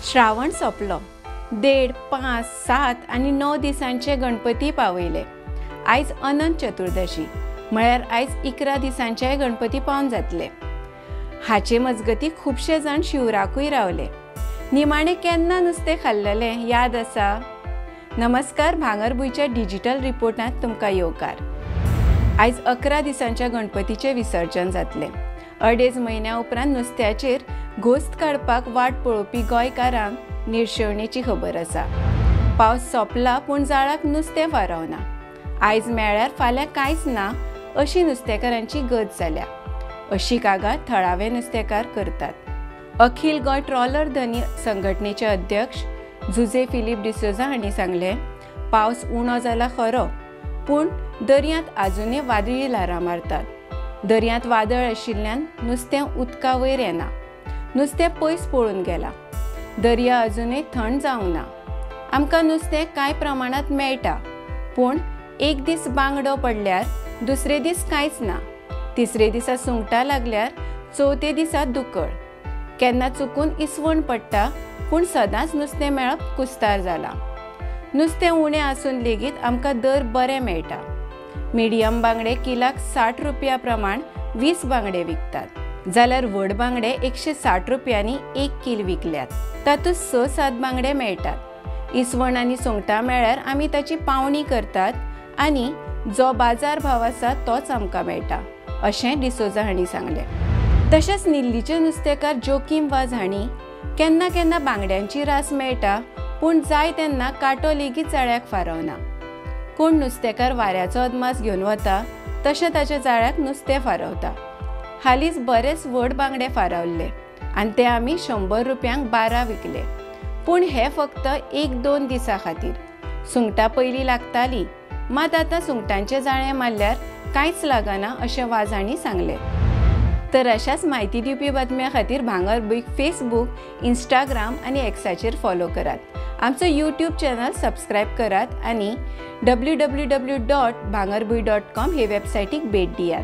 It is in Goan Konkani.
श्रावण सोंपलो. 1.5, 5, 7 आनी 9 दिसांचे गणपती पावयले. आयज अनंत चतुर्दशी म्हळ्यार आयज 11 दिसांचेय गणपती पावन जातले. हाचे मजगती खुबशे जाण शिवराकूय रावले. निमाणे केन्ना नुस्तें खाल्लेलें याद आसा? नमस्कार, भांगरभूंयच्या डिजिटल रिपोर्टांत तुमकां येवकार. आयज 11 दिसांच्या गणपतीचें विसर्जन जातलें. 2.5 म्हयन्या उपरांत नुस्त्याचेर घोस्त काडपाक वाट पळोवपी गोंयकारांक निर्शेवणेची खबर आसा. पावस सोंपला पूण जाळाक नुस्तें फारावना. आयज मेळ्ळ्यार फाल्यां कांयच ना अशी नुस्तेकारांची गत जाल्या. अशी कागाळ थळावे नुस्तेकार करतात. अखिल गोंय ट्रॉलर धनी संघटनेचे अध्यक्ष जुझे फिलीप डिसोजा हांणी सांगलें, पावस उणो जाला खरो, पूण दर्यांत आजुनूय वादळी ल्हारां मारतात. दर्यांत वादळ आशिल्ल्यान नुस्तें उदका वयर येना. नुस्तें पयस पळून गेलां. दर्या अजुनूय थंड जावंक ना. आमकां नुस्तें कांय प्रमाणांत मेळटा, पूण एक दीस बांगडो पडल्यार दुसरे दीस कांयच ना, तिसरे दिसा सुंगटां लागल्यार चवथे दिसा दुकळ, केन्ना चुकून इसवण पडटा, पूण सदांच नुस्तें मेळप कुस्तार जालां. नुस्तें उणें आसून लेगीत आमकां दर बरें मेळटा. मिडियम बांगडे किलाक 60 रुपया प्रमाण 20 बांगडे विकतात, जाल्यार व्हड बांगडे 160 रुपयांनी 1 कील विकल्यात. तातूंत 6-7 बांगडे मेळटात. इसवण आनी सुंगटां मेळ्ळ्यार आमी ताची पावणी करतात आनी जो बाजार भाव आसा तोच आमकां मेळटा, अशें डिसोजा हांणी सांगलें. तशेंच निल्लीचे नुस्तेकार जोकीम वाज हांणी केन्ना केन्ना बांगड्यांची रास मेळटा, पूण जाय तेन्ना कांटो लेगीत जाळ्याक फारावना. कोण नुस्तेकार वाऱ्याचो अदमास घेवन वता तशें ताच्या जाळ्याक नुस्तें फारावता. हालींच बरेच व्हड बांगडे फारावल्ले आनी ते आमी 100 रुपयांक 12 विकले, पूण हे फक्त 1-2 दिसां खातीर. सुंगटां पयलीं लागतालीं, मात आतां सुंगटांचें जाळें मारल्यार कांयच लागना अशें वाज हांणी सांगलें. तर अशाच म्हायती दिवपी बातम्यां खातीर भांगरभूंयक फेसबूक, इंस्टाग्राम आनी एक्साचेर फॉलो करात. आमचो यूट्यूब चॅनल सबस्क्रायब करात आनी www.bhangarbhuy.com हे वेबसायटीक भेट दियात.